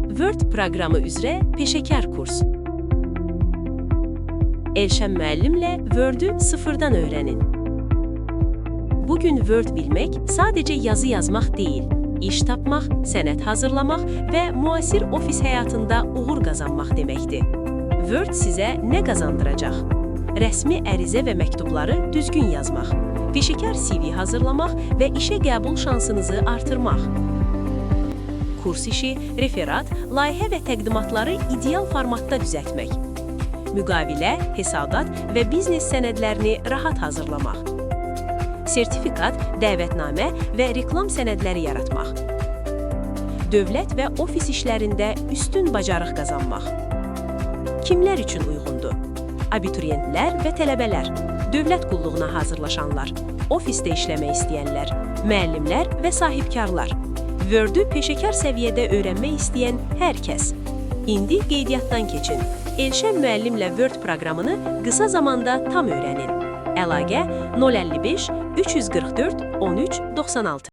Word proqramı üzrə peşəkar kurs. Elşən müəllimlə Word-ü sıfırdan öyrənin. Bugün Word bilmək sadəcə yazı yazmaq deyil, iş tapmaq, sənəd hazırlamaq və müasir ofis həyatında uğur qazanmaq deməkdir. Word sizə nə qazandıracaq? Rəsmi ərizə və məktubları düzgün yazmaq, peşəkar CV hazırlamaq və işə qəbul şansınızı artırmaq. Kurs işi, referat, layihə və təqdimatları ideal formatda düzəltmək. Müqavilə, hesabat və biznes sənədlərini rahat hazırlamaq. Sertifikat, dəvətnamə və reklam sənədləri yaratmaq. Dövlət və ofis işlərində üstün bacarıq qazanmaq. Kimlər üçün uyğundur? Abituriyentlər və tələbələr, dövlət qulluğuna hazırlaşanlar, ofisdə işləmək istəyənlər, müəllimlər və sahibkarlar. Word-ü peşəkar səviyyədə öyrənmək istəyən hər kəs. İndi qeydiyyatdan keçin. Elşən müəllimlə Word proqramını qısa zamanda tam öyrənin. Əlaqə 055 344 13 96.